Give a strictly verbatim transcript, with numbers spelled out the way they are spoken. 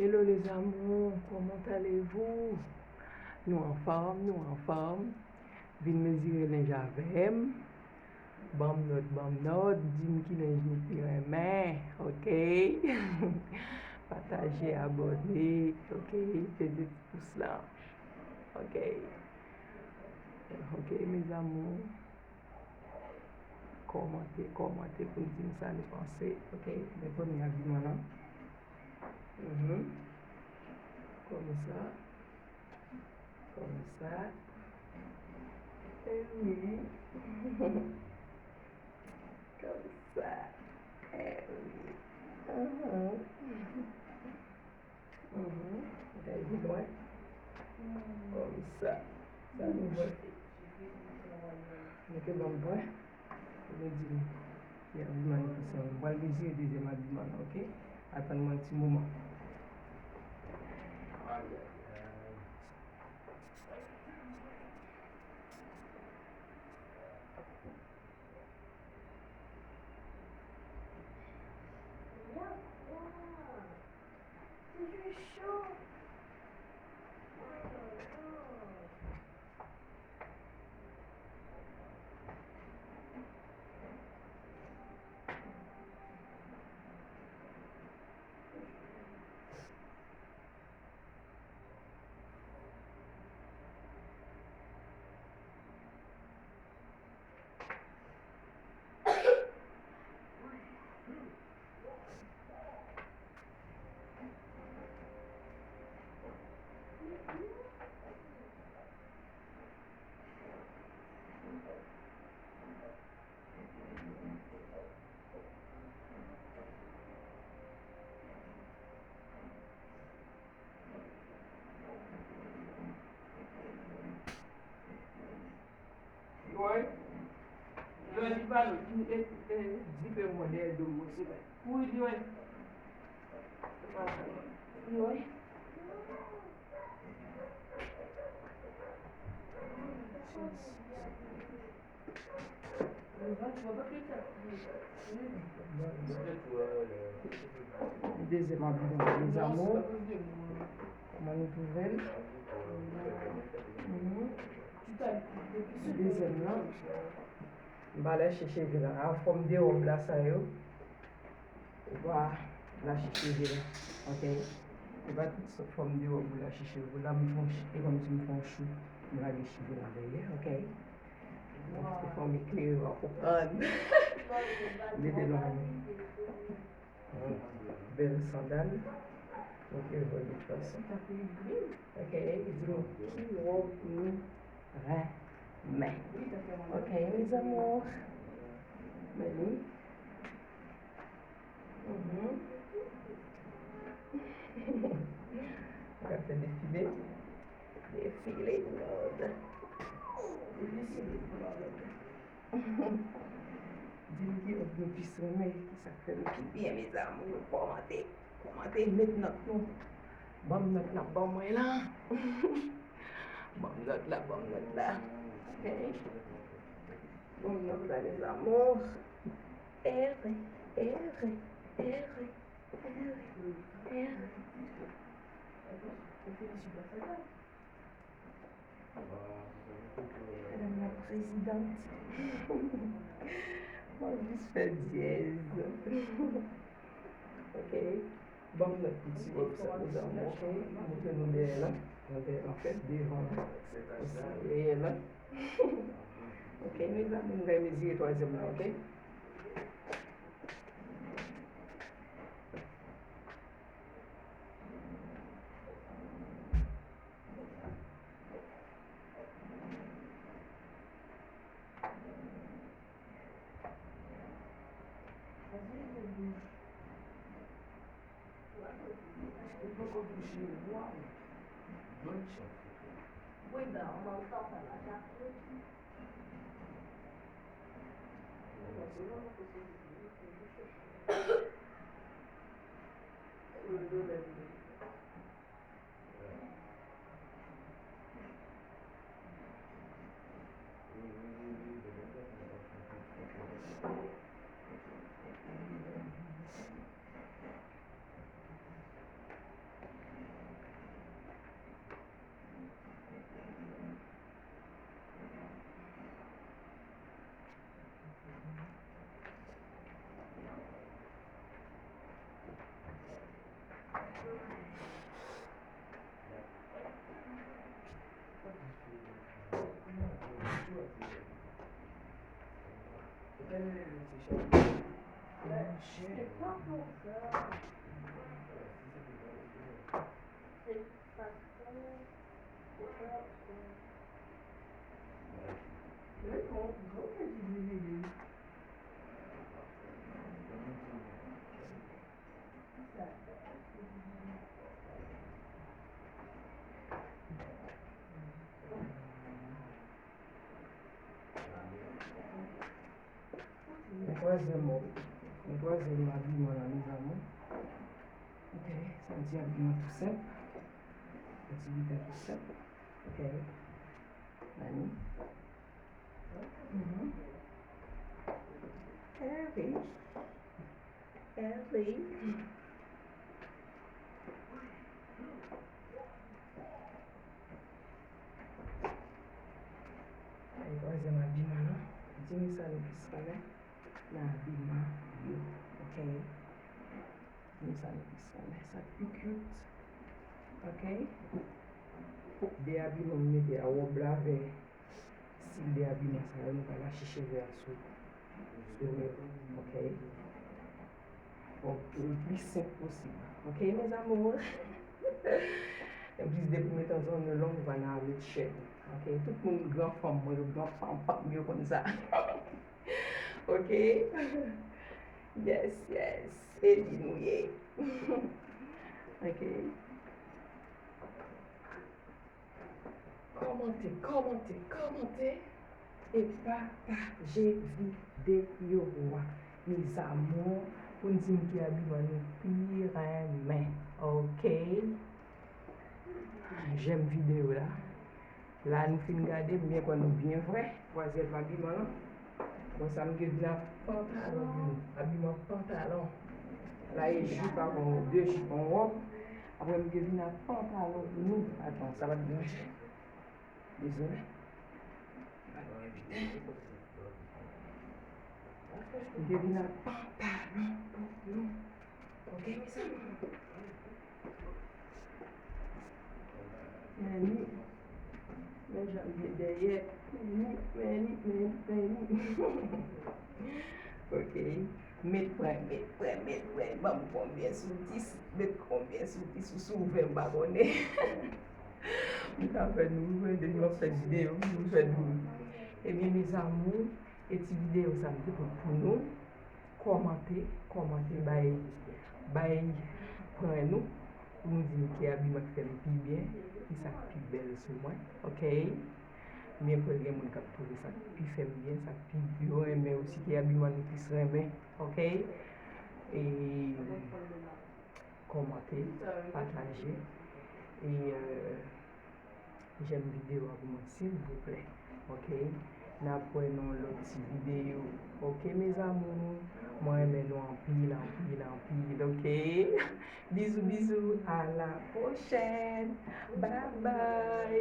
Hello les amours, comment allez-vous? Nou anfòm, nou anfòm. Vin mezire lenj avè m. Ban m nòt, ban m nòt, di m ki lenj nou pi renmen, oke? Pataje, abòne, oke? Peze ti pous la, oke? Oke, mes amours. Kòmante, kòmante pou n di m sa nou panse, oke? Men premye agiman lan. Mhm. Kòmsa. Kòmsa. E wi. Kòmsa. E wi. Ahan. Mhm. Gade pi lwen. Kòmsa. Sa nou wè. Mete ban m pwen. Pou nou di m ki agiman nou plis renmen. M pral mezire dezyèm agiman lan, oke? Atann mwen yon ti moman. Lwen. Lwen li pa lwen. E, e, zipe mwen dèyè do m osi. Kouri lwen. Lwen. Dezyèm abiman, mes amours. Kòman nou twouve l? Mhm. Dezyèm lan. M pa lèche cheve lan. A, fòm de wòb la sa yo. Ou pa lache cheve la, oke? Se pa tout fòm de wòb ou lache cheve w la, m fè yon ch-, e kòmsi m fè yon chou, m lage cheve la dèyè, oke? Donk, se fòm eklere w ap konprann. Mete lwen. Bèl sandal. Donk, yo jwenn tout fason. Oke, di m ki wòb nou renmen. Oke, mes amours. Men li. Mhm. Ou ka fè defile. Defile, Lòd. Defile, Lòd. Di m ki wòb nou plis renmen, ki sa k fè nou pi byen, mes amours. Kòmante, kòmante, met nòt nou. Ban m nòt n ap ban mwen lan. Ban m nòt la, ban m nòt la. Ok. Ban m nòt la, mes amours. Ere, ere, ere, ere, ere. Madame la présidente. Mwen jis fè dyèz. Ok. Ban m nòt pou ti wòb sa, mes amours, ok? Montre nou dèyè la. Nou dèyè, anfèt, devan la. Dèyè la. Ok, mes amours, m pral mezire twazyèm la, ok? Yon twazyèm, yon twazyèm abiman la, mezanmi. Ok, se yon ti abiman tou senp. Yon ti biten tou senp. Ok. Mami. Mhm. Heavy. Heavy. Ay, twazyèm abiman nan. Di nou sa nou plis renmen nan abiman yo. Ok. Di nou sa nou plis renmen. Sa k pi cute. Ok. De abiman m mete a, wòb la avè stil de abiman sa yo, nou pral achte cheve a sou, sou nou. Ok. Bon, le pli senp posib. Ok, mes amours? Anplis, depi w met yon zòn long, ou pa nan avèk chè. Ok, tout moun, gran fanm mwen yo, gran fanm pap mwen yo konn sa. Ok? Yes, yes. Se li nou ye. Ok. Kòmante, kòmante, kòmante e pataje videyo a, mes amours, pou n di m ki abiman nou pi renmen, ok? Jèm videyo la. La nou fin gade, m byen kwè nou byen vrè. Twazyèm abiman lan. Bon, sa m gen vin ak pantalon nou. Abiman pantalon. La e jip avè yon, de jip, yon wòb. Apre m gen vin ak pantalon nou. Atann, sa pa t branche. Dezole. M gen vin ak pantalon pou nou. Ok, mes amours. Meni. Men jan l ye dèyè. Meni, meni, meni, meni. Ok. Met pwen, met pwen, met pwen. Ban m konbyen sou dis. Met konbyen sou dis ou sou ven, m pa konnen. M ta fè nou ri, depi m ap fè videyo, m fè nou ri. Ebyen, mes amours, e ti videyo sa m te pote pou nou. Kòmante, kòmante, bay, bay pwen nou, pou nou di m ki abiman k fè m pi byen, ki sa k pi bèl sou mwen, ok? M byen kwè gen moun k ap twouve sa k pi fè m byen, sa k pi, yo renmen osi, ki abiman nou plis renmen, ok? E kòmante, pataje, e, euh, jèm videyo a pou mwen, silvouplè. Ok? N ap wè nan yon lòt ti videyo. Ok, mes amours? Mwen renmen nou anpil, anpil, anpil. Ok? Bizou, bizou. À la prochaine. Bye, bye.